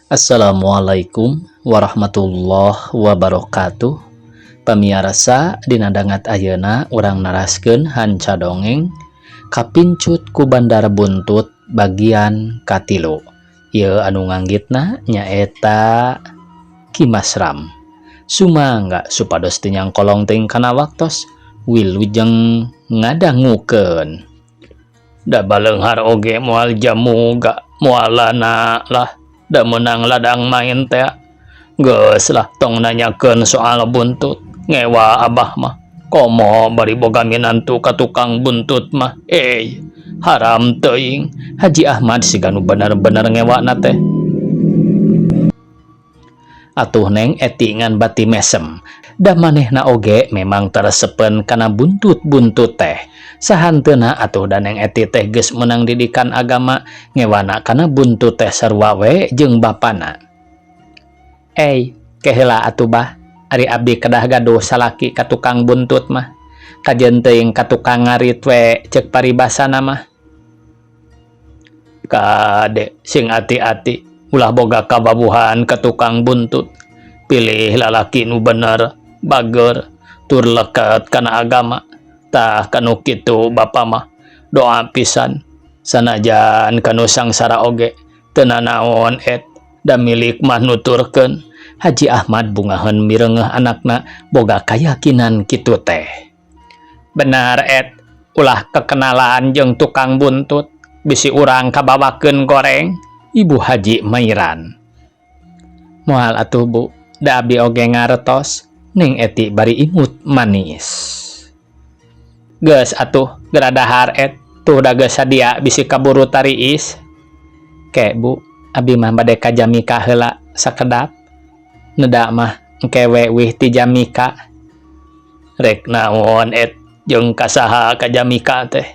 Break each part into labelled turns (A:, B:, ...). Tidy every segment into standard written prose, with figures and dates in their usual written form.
A: Assalamualaikum warahmatullahi wabarakatuh. Pamiarsa, dina dangat ayeuna urang naraskeun hanca dongeng Kapincut ku Bandar Buntut bagian katilu. Ieu anu nganggitna nyaeta Ki Masram. Sumangga supados teu nyangkolong teuing kana waktos. Wilujeng ngadangukeun. Da baleunghar oge moal jamuga moal lana lah, da meunang ladang main teh. Geus lah, tong nanyakeun soal buntut, ngewa abah mah. Komo bari boga minantu ka tukang buntut mah, eh, haram teuing. Haji Ahmad siga nu bener-bener ngewana teh. Atuh Neng Eti ngan bati mesem. Da manehna oge memang teu resepeun kana buntut-buntut teh. Sahanteuna atuh da Neng Eti teh geus meunang didikan agama, ngewana kana buntut teh sarua we jeung bapana. Ey, ke heula atuh, Bah, ari abdi kedah gaduh salaki ka tukang buntut mah. Kajeun teuing ka tukang ngarit we ceuk paribasana mah. Kade, sing ati-ati, ulah boga kababuhan ka tukang buntut. Pilih lalaki nu bener, bager, tur leket kana agama. Tah, kanu kitu bapa mah doa pisan. Sanajan kanu sangsara oge teu nanaon et da milik mah nuturkeun. Haji Ahmad bungaheun mireungeuh anakna boga kayakinan kitu teh. Bener et, ulah kekenalan jeung tukang buntut, bisi urang kabawakeun goreng. Ibu Haji Mairan. Moal atuh, Bu, da abdi oge ngartos. Neng Eti bari imut manis. Geus atuh, geura dahar et, tuh da geus sadia, bisi kaburu tariis. Ke, Bu, abdi mah bade ka Jamika heula sakedap. Neda mah engke we wih ti Jamika. Rek naon et, jeung ka saha ka Jamika teh?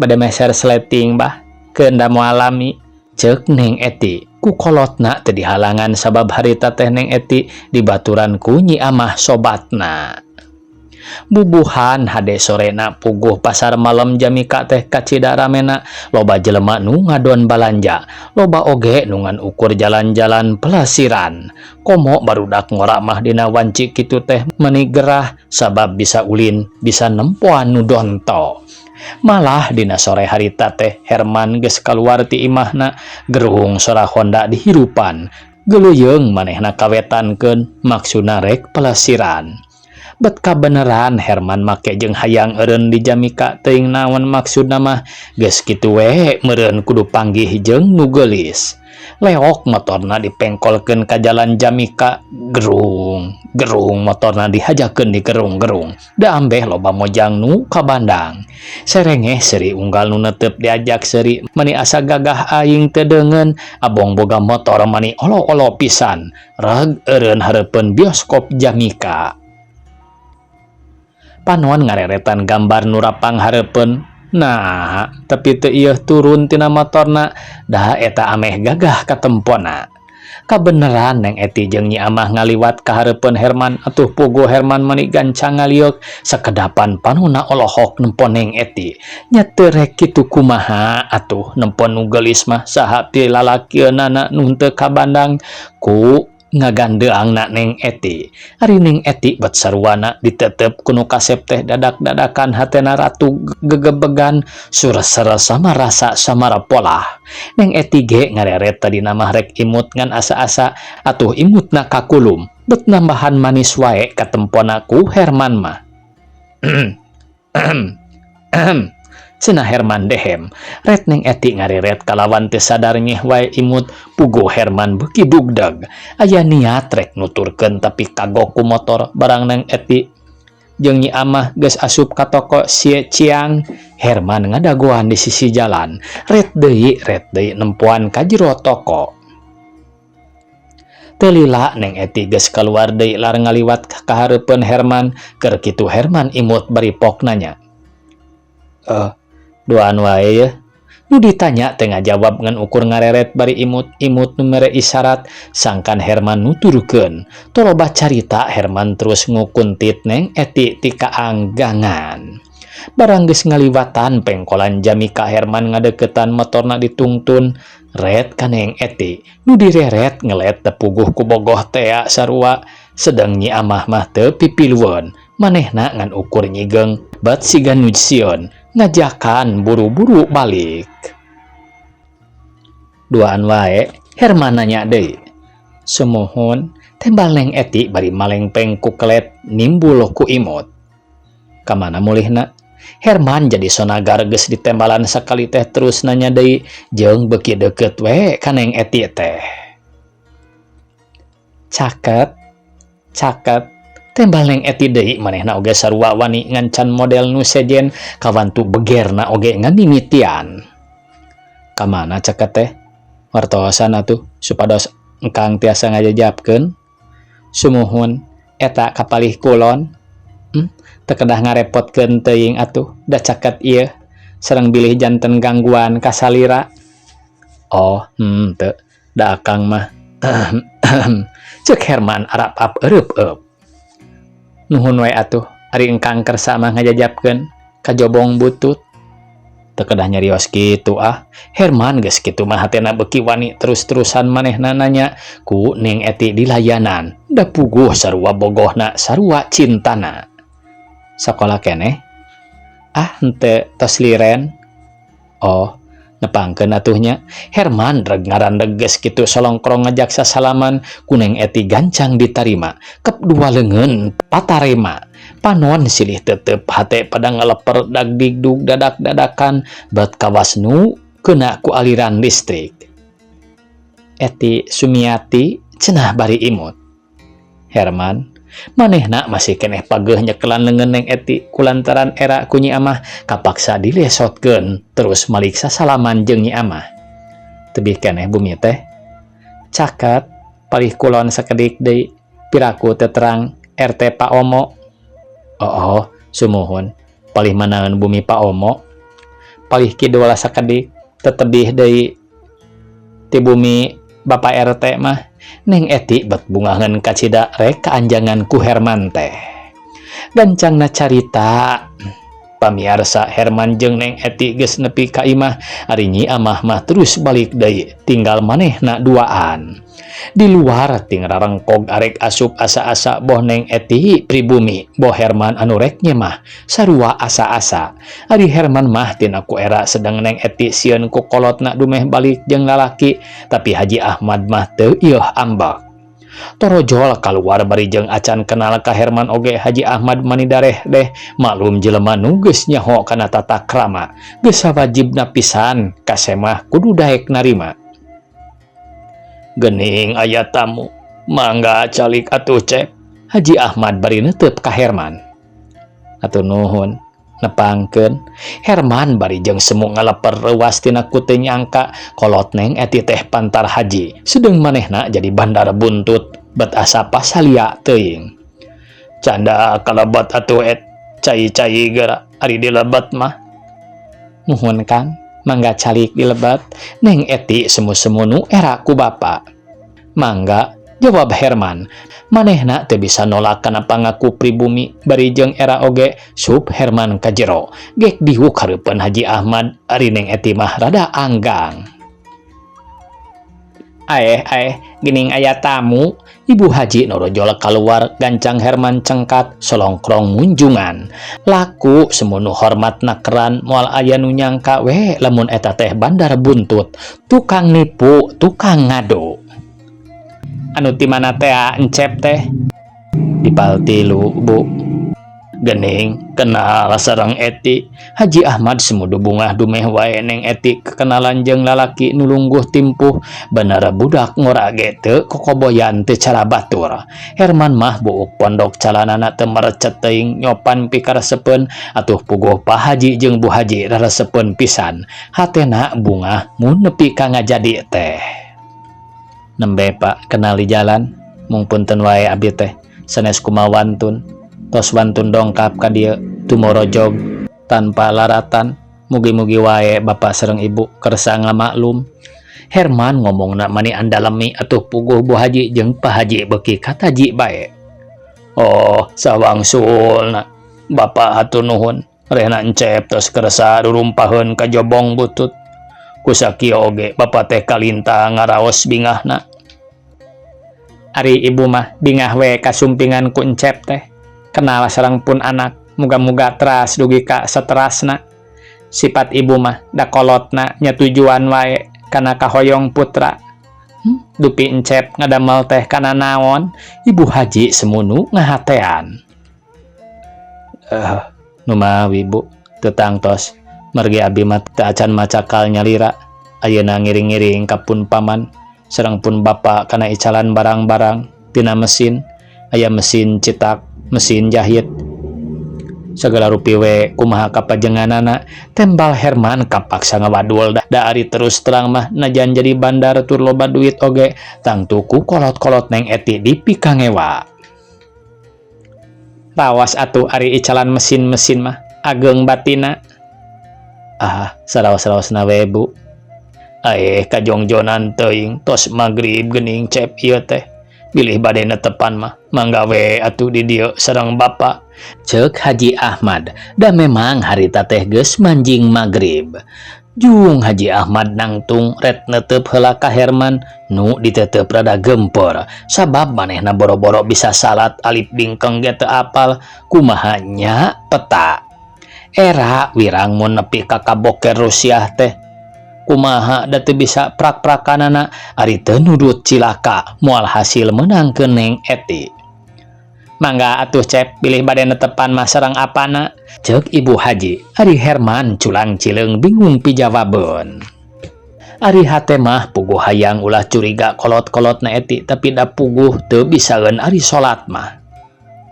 A: Bade meser sleting, Bah, keun da moal lami. Ceuk Neng Eti. Ku kolotna teu dihalangan sabab harita teh Neng Eti dibaturan ku Nyi Amah sobatna. Bubuhan hade sorena puguh pasar malam Jamika teh kacida ramena, loba jelema nu ngadon balanja, loba oge nu ngan ukur jalan-jalan pelasiran. Komo barudak ngora mah dina wanci kitu teh meuni gerah sabab bisa ulin, bisa nempoan nu donto. Malah dina sore harita teh Herman geus kaluar ti imahna, gerung sora Honda dihirupan. Geluyeung manehna kawetankeun, maksudna rek pelesiran. Bet kabeneran Herman make jeung hayang eureun di Jamika, teuing naon maksudna mah, geus kitu we meureun kudu panggih jeung nu geulis. Leok motorna dipengkolkeun ka jalan Jamika, gerung gerung motorna dihajakeun di gerung-gerung. Da ambeh loba mojang nu kabandang. Serengeh seuri unggal nu netep diajak seuri, mani asa gagah aing teu deungeun, abong boga motor mani olo-olo pisan. Reg eureun hareupeun bioskop Jamika. Panon ngareretan gambar nu rapang hareupeun. Nah, tapi teu ieuh turun tina motorna, da eta ameh gagah katempona. Kabeneran Neng Eti jeung Nyi Amah ngaliwat ka hareupeun Herman, atuh puguh Herman mani gancang ngaliuk, sakedapan panonna olohok nempo Neng Eti. Nya teu rek kitu kumaha atuh, nempo nu geulis mah saha pilalakieunana nu henteu kabandang ku ngagandeangna Neng Eti. Ari Neng Eti bet saruana ditetep ku nu kasep teh, dadak-dadakan hatena ratu gegebegan sureser sama rasa samara polah. Neng Eti ge ngareret, tadina mah rek imut ngan asa-asa atuh imutna kakulum, bet nambahan manis wae katempona ku Herman mah. "Ahem ahem ahem," cenah Herman dehem. Ret Neng Eti ngariret kalawan teu sadar nyeh wae imut. Puguh Herman beuki dugdeg. Aya niat rek nuturkeun tapi kagok ku motor. Barang Neng Eti jeung Nyi Amah geus asup ka toko Sie Ciang, Herman ngadagoan di sisi jalan. Ret deui, ret deui nempoan ka jero toko. Teu lila Neng Eti geus kaluar deui lar ngaliwat ka hareupeun Herman. Keur kitu Herman imut bari pok nanya, "Eh, duaan wae yeuh?" Nu ditanya teu ngajawab ngan ukur ngareret bari imut. Imut nu mere isyarat sangkan Herman nuturkeun. Toloba carita Herman terus ngukuntit Neng Eti ti kaanggangan. Barang geus ngaliwatan pengkolan Jamika Herman ngadeukeutan motorna ditungtun ret ka Neng Eti nu direret ngelet teu puguh ku bogoh tea sarua sedeng Nyi Amah mah teu pipilueun manehna ngan ukur nyigeng bat siga nu sieun ngajakan buru-buru balik. Duaan wae Herman nanya deui. Sumuhun tembal Neng Eti bari malengpeng ku kelet nimbul ku imut. Kamana mulihna? Herman jadi sonagar geus ditembalan sakali teh terus nanya deui jeung beuki deukeut we ka Neng Eti teh. Caket, caket, tembal Neng Eti deui manehna oge sarua wani ngan can model nu sejen kawantu begerna oge ngamimitian. Kamana caket teh? Wartosan atuh supados engkang tiasa ngajajabkeun. Sumuhun eta ka palih kulon. Teu kedah ngarepotkeun teuing atuh da caket ieu sareng bilih janten gangguan ka salira. Oh, henteu da akang mah ceuk Herman arap-ap eureupeup. Nuhun we atuh ari engkang kersa mah ngajajabkeun kajobong butut. Teu kedah nyarios kitu ah. Herman geus kitu mah hatena beuki wani terus-terusan manehna nanya ku Neng Eti dilayanan. Da puguh sarua bogohna sarua cintana. Sakola keneh? Ah henteu tos liren. Oh, nepangkeun atuh nya. Herman reg ngarandeg geus kitu solongkrong ngajak sasalaman ku Neng Eti gancang ditarima. Kep dua leungeun patarema. Panon silih tetep hate pada ngaleper dagdigdug dadak-dadakan bat kawas nu kena ku aliran listrik. Eti Sumiati cenah bari imut. Herman manehna masih keneh pageuh nyekelan leungeun Neng Eti kulantaran era ku Nyi Amah kapaksa dilesotkeun terus malik sasalaman jeung Nyi Amah. Tebih keneh bumi teh. Caket palih kulon sakedik deui piraku teu terang RT Pak Omo. Oh, sumuhun palih manaeun bumi Pak Omo. Palih kidul sakedik tetebih deui ti bumi Bapak RT mah. Neng Eti bet bungaheun kacida rek kaanjangan ku Herman teh. Gancangna carita pamiarsa Herman jeung Neng Eti geus nepi ka imah ari Nyi Amah mah terus balik deui tinggal manehna duaan. Di luar ting rarengkog arek asup asa-asa boh Neng Eti pribumi boh Herman anu rek nyemah sarua asa-asa. Ari Herman mah tina ku era sedang Neng Eti sieun ku kolotna dumeh balik jeung lalaki tapi Haji Ahmad mah teu ieuh ambek. Torojol kaluar bari jeung acan kenal ka Herman oge Haji Ahmad manidareh deh maklum jelema nu geus nyaho kana tata krama geus sawajibna pisan kasemah kudu daek narima. Gening aya tamu mangga calik atuh cep. Haji Ahmad bari neuteub ka Herman. Atuh nuhun nepangkeun. Herman bari jeung semu ngaleper reuas tina ku teu nyangka kolot Neng Eti teh pantar haji sedeng manehna jadi bandar buntut bet asa pasalia teuing. Canda kalebat atuh et cai-cai geura ari dilebat mah. Nuhun Kang, mangga calik dilebat. Neng Eti semu-semu nu era ku bapa. Mangga, jawab Herman. Manehna teu bisa nolak kana pangaku pribumi bari jeung era oge sup Herman ka jero. Gek diuk hareupeun Haji Ahmad ari Neng Eti mah rada anggang. Aeh aeh geuning aya tamu. Ibu Haji norojol kaluar gancang Herman cengkat solongkrong munjungan. Laku semunu hormat nakeran moal aya nu nyangka we lamun eta teh bandar buntut, tukang nipu, tukang ngadu. Anu ti mana teh encep teh? Di paltilu, Bu. Gening kenal sareng Eti. Haji Ahmad semudu bungah dumeh wae Neng Eti kekenalan jeung lalaki nu lungguh timpuh bener budak ngora ge teu kokoboyan teu cara batur. Herman mah buuk pondok calanana teu merecet teuing nyopan pikaresepeun atuh puguh Pak Haji jeung Bu Haji raresepeun pisan. Hatena bungah mun nepi ka ngajadi teh. Nembe Pak kenal di jalan mung punten wae abdi teh sanes kumawantun. Tos wantun dongkap ka dieu tumorojog tanpa laratan mugi-mugi wae bapak sareng ibu kersa ngamaklum. Herman ngomongna mani andalemi atuh puguh Bu Haji jeung Pak Haji beuki kataji bae. Oh sawangsulna bapak hatur nuhun Rehna Encep tos kersa rurumpaheun ka jobong butut. Ku sakieu oge bapa teh kalintang ngaraos bingahna. Ari ibu mah bingah we kasumpingan ku Encep teh. Kenal sareng pun anak, muga-muga teras dugi ka saterasna. Sifat ibu mah da kolotna nya tujuan wae kana kahoyong putra. Dupi Encep ngadamel teh kana naon? Ibu Haji semunu ngahatean. Numawi Bu, teu tangtos. Margi abi mah teu acan macakal nyalira. Ayeuna ngiring-ngiring ka pun paman sareng pun bapa kana icalan barang-barang tina mesin. Aya mesin cetak, mesin jahit. Sagala rupi we kumaha kapajenganana, tembal Herman kapaksa ngawadul da ari terus terang mah najan jadi bandar tur loba duit oge tangtu ku kolot-kolot Neng Eti dipikangewa. Rawas atuh ari icalan mesin-mesin mah ageng batina. Ah, saraos-saraosna we Bu. Aeh kajongjonan teuing tos magrib geuning Cep ieu teh. Bilih bade netepan mah mangga we atuh di dieu sareng bapa. Ceuk Haji Ahmad, da memang harita teh geus manjing magrib. Jung Haji Ahmad nangtung ret netep heula ka Herman nu ditetep rada gempor sabab manehna boro-boro bisa salat alif bingkeng ge teu apal kumaha nya peta. Era wirang mun nepi ka kaboker Rusiah teh kumaha da teu bisa prak-prakanana ari teu nudut cilaka moal hasil meunangkeun Neng Eti. Mangga atuh Cep bilih bade netepan mah sareng apana? Ceuk Ibu Haji. Ari Herman culang cileung bingung pijawabeun. Ari hate mah puguh hayang ulah curiga kolot-kolot na Eti tapi da puguh teu bisaeun ari salat mah.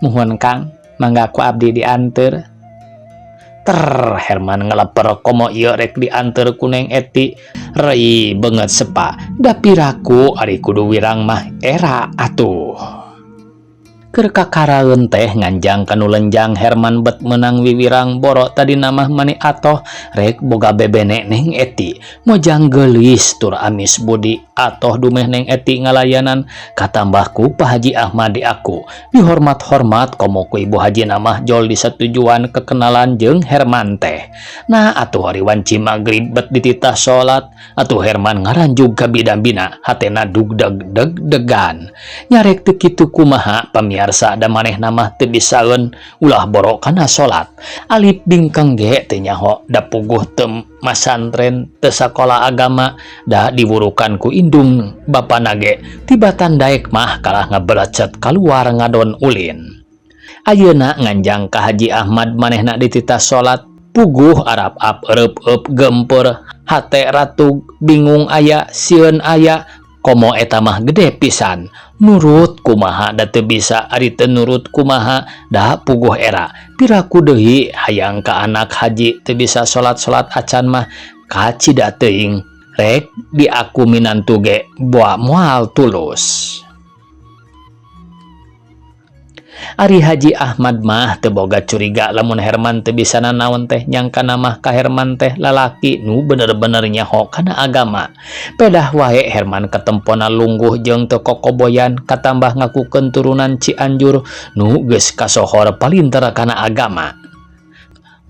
A: Muhun Kang, mangga ku abdi dianteur. Ter Herman ngeleper komo ieu rek dianteur ku Neng Eti. Rei beungeut sepa, da piraku ari kudu wirang mah era atuh. Keur kakaraeun teh nganjang kanu lenjang Herman bet meunang wiwirang boro tadina mah mani atoh rek boga bebene Neng Eti. Mojang geulis tur amis budi atoh dumeh Neng Eti ngalayanan katambah ku Pak Haji Ahmad di aku. Dihormat-hormat komo ku Ibu Haji namah jol disatujuan kekenalan jeung Herman teh. Nah atuh ari wanci magrib bet dititah salat atuh Herman ngaranjug ka bidang-bina hatena dugdeg deg-degan. Nyarek teu kitu kumaha pamiarsa da manehna mah teu bisaeun ulah boro kana salat. Alif bingkeng ge teu nyaho da puguh teu masantren teu sakola agama da diwurukan ku indung bapana ge tibatan daek mah kalah ngabelecet kaluar ngadon ulin. Ayeuna nganjang ka Haji Ahmad manehna dititah salat puguh arap-ap ereup-eup gempeur hate ratug bingung aya sieun aya komo eta mah gede pisan nurut kumaha da teu bisa ari teu nurut kumaha da puguh era piraku deui hayang ka anak haji teu bisa salat-salat acan mah kacida teuing rek diaku minantu ge boa moal tulus. Ari Haji Ahmad mah teu boga curiga lamun Herman teu bisa nanaon teh nyangkana mah ka Herman teh lalaki nu bener-bener nyaho kana agama. Pedah wae Herman ketempona lungguh jeung teu kokoboyan katambah ngakukeun turunan Cianjur nu geus kasohor palinter kana agama.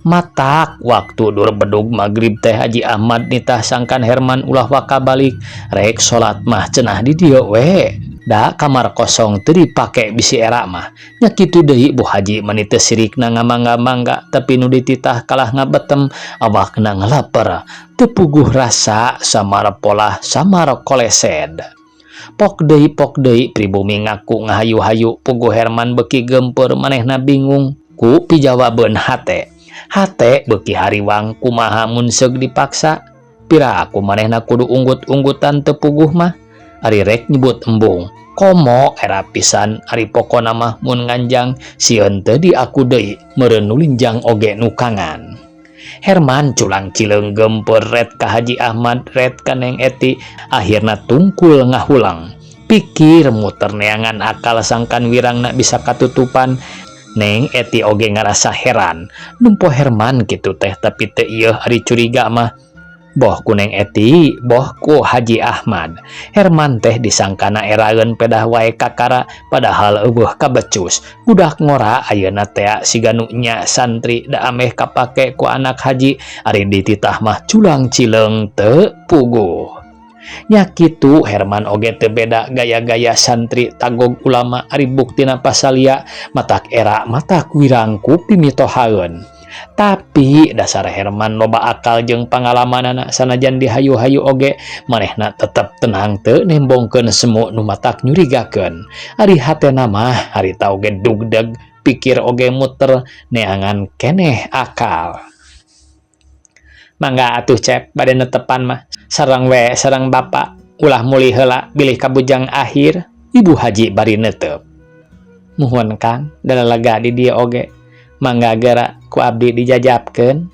A: Matak waktu dur bedug magrib teh Haji Ahmad nitah sangkan Herman ulah waka balik rek salat mah cenah di dieu we. Da kamar kosong teu dipake bisi era mah. Nya kitu deui Bu Haji mani teu sirikna ngamangga-mangga tapi nu dititah kalah ngabetem awakna ngalaper teu puguh rasa samar polah samar kolesed. Pok deui pribumi ngaku ngahayu-hayu puguh Herman beuki gempeur manehna bingung ku pijawabeun hate. Hate beuki hariwang kumaha mun seug dipaksa. Piraku manehna kudu unggut-unggutan teu puguh mah. Ari rek nyebut embung komo era pisan ari pokona mah mun nganjang sieun teu diaku deui meureun nu linjang oge nukangan. Herman culang cileung gempeur ret ka Haji Ahmad ret ka Neng Eti akhirna tungkul ngahulang. Pikir muter neangan akal sangkan wirangna bisa katutupan. Neng Eti oge ngarasa heran numpo Herman kitu teh tapi teu ieu ari curiga mah. Boh ku Neng Eti, boh ku Haji Ahmad. Herman teh disangkana eraeun pedah wae kakara, padahal euweuh kabecus. Budak ngora ayeuna tea siga nu nya santri da ameh kapake ku anak haji, ari dititah mah culang cileung teu puguh. Nya kitu Herman oge teu beda gaya-gaya santri tagog ulama, ari buktina pasalia matak era matak wirang ku pimitohaeun. Tapi dasar Herman loba akal jeung pangalamanana, sanajan dihayu-hayu oge manehna tetep tenang teu nembongkeun semu nu matak nyurigakeun. Ari hatena mah harita oge dugdeg, pikir oge muter neangan keneh akal. Mangga atuh Cep, bade netepan mah sareng we sareng bapa, ulah mulih heula bilih kabujang akhir. Ibu Haji bari netep. Muhun Kang, da lega di dieu oge. Mangga geura ku abdi dijajapkeun.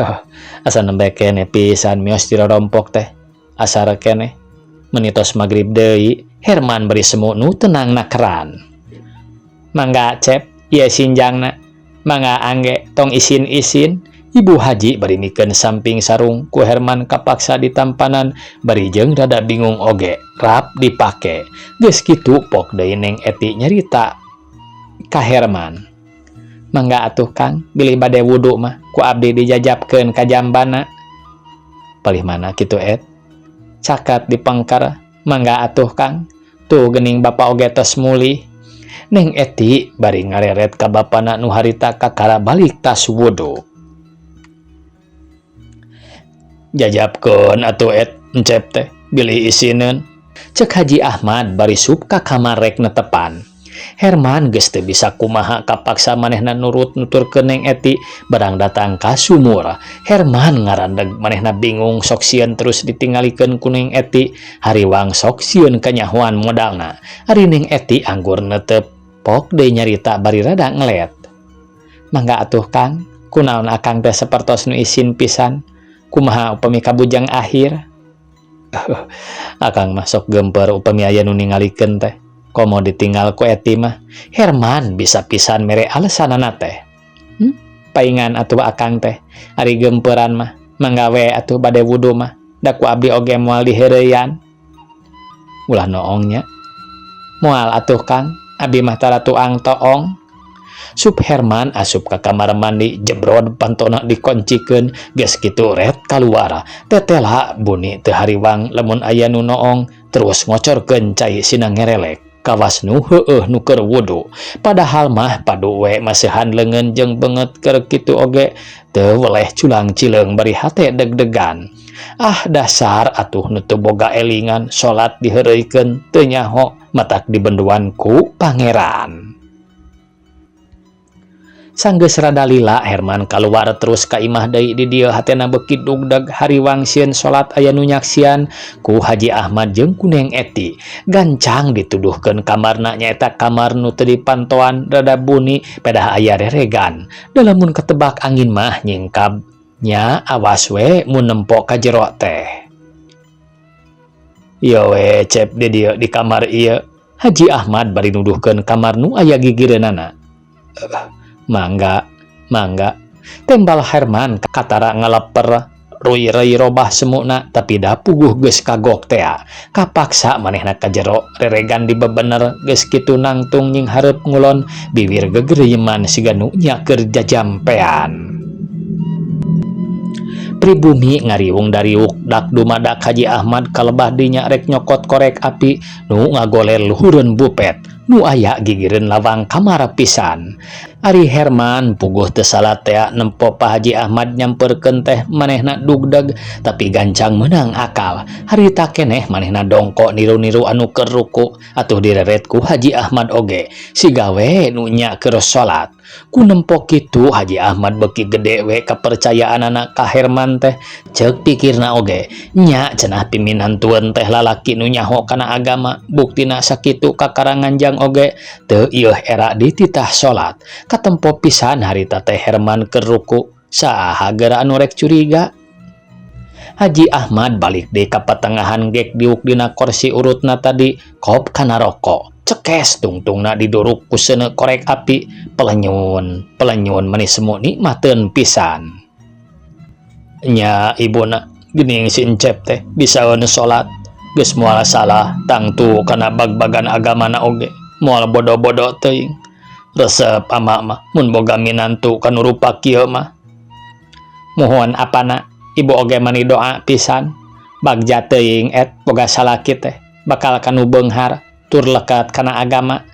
A: Oh, asa nembe keneh pisan mios dirorompok teh. Asar keneh meni tos magrib deui. Herman bari semu nu tenang nakeran. Mangga Cep, ieu sinjangna. Mangga angge tong isin-isin. Ibu Haji bari mikeun samping sarung ku Herman kapaksa ditampanan bari jeung rada bingung oge rap dipake. Geus kitu pok deui Neng Eti nyarita ka Herman. Mangga atuh Kang, bilih bade wudu mah ku abdi dijajapkeun ka jambana. Palih mana kitu et? Cakat di pengker. Mangga atuh Kang. Tuh geuning bapa oge tos mulih. Neng Eti bari ngareret ka bapana nu harita kakara balik tas wudu. Jajapkeun atuh et encep teh bilih isineun. Cek Haji Ahmad bari sup ka kamar rek netepan. Herman geus teu bisa kumaha kapaksa manehna nurut nuturkeun Neng Eti barang datang ka sumur. Herman ngarandeg manehna bingung sok sieun terus ditingalikeun ku Neng Eti, hariwang sok sieun kanyahoan modalna. Ari Neng Eti anggur netep pok deui nyarita bari rada ngelet. Mangga atuh Kang, kunaon akang teh sapertos nu isin pisan? Kumaha upami kabujang akhir? Akang mah sok gemper upami aya nu ningalikeun teh. Komo ditinggal ku Eti mah. Herman bisa pisan mere alesanana teh. Paingan atuh akang teh. Ari gemperan mah mangga we atuh bade wudu mah. Da ku abdi oge moal diheureuyan. Ulah noong nya. Moal atuh Kang, abdi mah tara tuang toong. Sup Herman asup ka kamar mandi, jebrod pantona dikoncikeun, geus kitu ret kaluar. Tetela buni teu hariwang lamun aya nu noong, terus ngocorkeun cai sina ngerelek. Kawas nu heueuh nu keur wudu. Padahal mah padu we masihan leungeun jeung beungeut keur kitu oge teu weleh culang cileung bari hate deg-degan. Ah dasar atuh nu teu boga elingan, salat diheureuykeun teu nyaho matak dibenduan ku pangeran. Sanggeus rada lila Herman kaluar terus ka imah deui di dieu hatena beuki dugdeg hariwang sieun salat aya nu nyaksian ku Haji Ahmad jeung ku Neng Eti. Gancang dituduhkeun kamarna nyaeta kamar nu teu dipantoan rada buni pedah aya reregan. Da lamun ketebak angin mah nyingkab nya awas we mun nempo ka jero teh. Ieu we Cep di dieu di kamar ieu. Haji Ahmad bari nuduhkeun kamar nu aya gigireunana. Mangga, mangga. Tembal Herman katara ngaleper ruy-reuy robah semuna tapi da puguh geus kagok tea. Kapaksa manehna ka jero reregan dibebener geus kitu nangtung nying hareup ngulon biwir gegereuyeman siga nu nya keur jajampean. Pribumi ngariung dariuk dak dumadak Haji Ahmad kalebah dinya rek nyokot korek api nu ngagoler luhureun bupet nu aya gigireun lawang kamar pisan. Ari Herman puguh teu salah tea nempo Pa Haji Ahmad nyamperkeun teh manehna dugdeg tapi gancang meunang akal. Harita keneh manehna dongko niru-niru anu keur ruku atuh direret ku Haji Ahmad oge siga we nu nya keur salat. Ku nempo kitu Haji Ahmad beuki gede we kapercayaanana ka Herman teh. Ceuk pikirna oge nya cenah piminantueun teh lalaki nu nyaho kana agama buktina sakitu kakara nganjang oge teu ieuh era dititah salat. Katempo pisan harita teh Herman keur ruku saha geura anu rek curiga. Haji Ahmad balik deui ka patengahan gek diuk dina korsi urutna tadi kop kana rokok. Cekes tungtungna diduruk ku seuneu korek api pelenyun pelenyun meni semu nikmateun pisan. Nya ibuna Geuning si Encep teh bisaeun salat geus moal salah tangtu kana bagbagan agamana oge moal bodo-bodo teuing. Resep ama mah mun boga minantu kanu rupa kieu mah. Muhun apana ibu oge mani doa pisan. Bagja teuing et boga salaki teh bakal kanu beunghar tur lekat kana agama.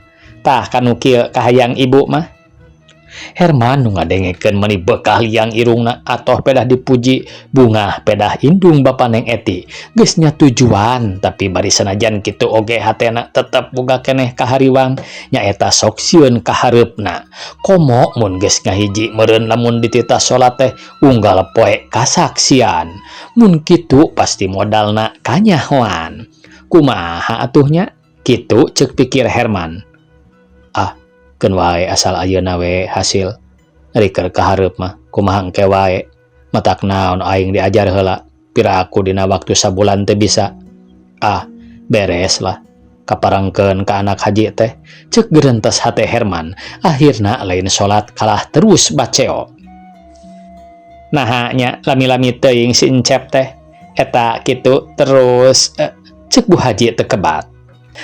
A: Tah kanu kieu kahayang ibu mah. Herman nu ngadengekeun meuni beukah liang irungna atoh pedah dipuji bungah pedah indung bapa Neng Eti geus nya tujuan tapi bari sanajan kitu oge hatena tetep boga keneh kahariwang nyaeta sok sieun kahareupna komo mun geus ngahiji meureun lamun dititah salat teh unggal poe kasaksian mun kitu pasti modalna kanyahoan kumaha atuh nya kitu ceuk pikir Herman. Ah keun wae asal ayeuna we hasil ari keur kahareup mah kumaha engke wae matak naon aing diajar heula pira aku dina waktu sabulan teu bisa ah beres lah kaparengkeun ka anak haji teh ceuk gerentes hate Herman akhirna lain salat kalah terus baceo. Naha nya lami-lami teuing si Encep teh eta kitu terus ceuk Bu Haji teu kebat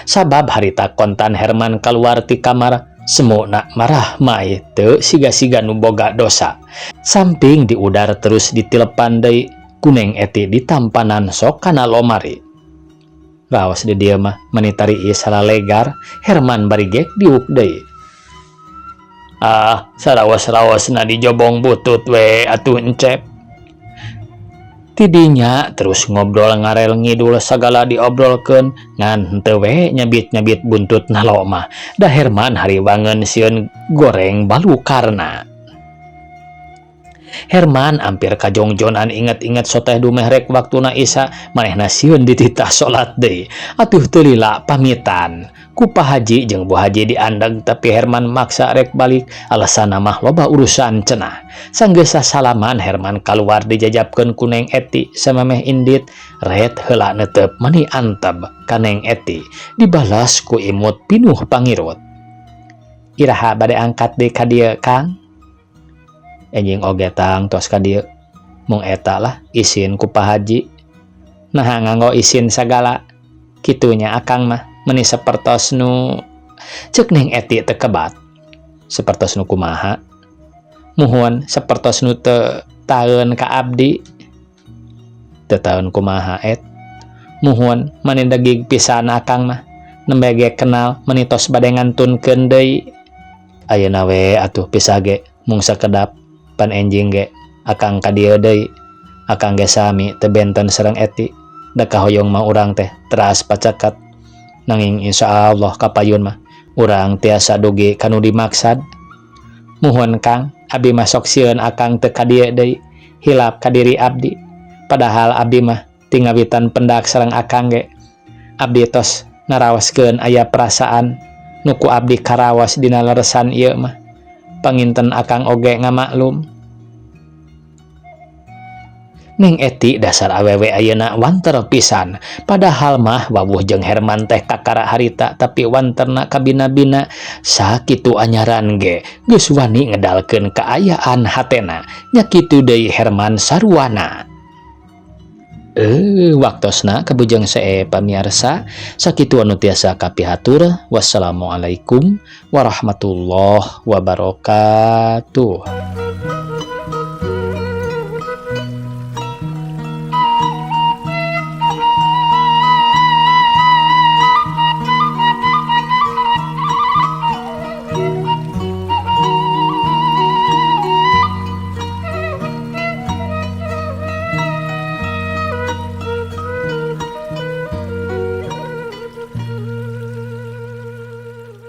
A: sabab harita kontan Herman kaluar ti kamar semuna marah mai teu siga-siga nu boga dosa samping diudar terus ditilepan deui ku Neng Eti ditampanan sok kana lomari. Raos di dieu mah mani tariis salalegar Herman bari gek diuk deui. Ah saraos-raosna dijobong butut we atuh Encep. Tidinya terus ngobrol ngarel ngidul sagala diobrolkeun ngan henteu we nyabit-nyabit buntut nalo mah da Herman hariwangeun sieun goreng balukarna. Herman ampir kajongjonan inget-inget soteh dumeh rek waktuna Isya manehna sieun dititah salat deui atuh teu lila pamitan. Ku Pa Haji jeung Bu Haji diandeg tapi Herman maksa rek balik alasanna mah loba urusan cenah. Sanggeus sasalaman Herman kaluar dijajabkeun ku Neng Eti samemeh indit ret heula neuteup mani anteb ka Neng Eti dibalas ku imut pinuh pangirut. Iraha bade angkat deui ka dieu Kang? Enjing oge tang tos ka dieu. Mung eta lah isin ku Pa Haji. Naha nganggo isin sagala. Kitu nya akang mah meni sapertos nu ceuk Neng Eti teu kebat. Sapertos nu kumaha? Muhun sapertos nu teu taeun ka abdi. Teu taeun kumaha et? Muhun mani degig pisan akang mah. Nembe ge kenal meni tos bade ngantunkeun deui. Ayeuna we atuh pisah ge mung sakedap pan enjing ge akang ka dieu deui. Akang ge sami teu benten sareng Eti. Da kahoyong mah urang teh teras pacaket. Nanging insyaallah kapayun mah urang tiasa dugi kanu dimaksad. Muhun Kang, abdi mah sok sieun akang teu ka dieu deui. Hilap ka diri abdi. Padahal abdi mah ti ngawitan pendak sareng akang ge. Abdi tos ngaraoskeun aya perasaan nu ku abdi karaos dina leresan ieu mah. Panginten akang oge ngamaklum. Neng Eti dasar awewe ayeuna wanter pisan. Padahal mah wawuh jeung Herman teh kakara harita tapi wanterna kabina-bina sakitu anyaran ge geus wani ngedalkeun kaayaan hatena. Nya kitu deui Herman saruana. Waktosna kabujeng see pamiarsa sakitu anu tiasa kapihatur. Wassalamualaikum warahmatullahi wabarakatuh.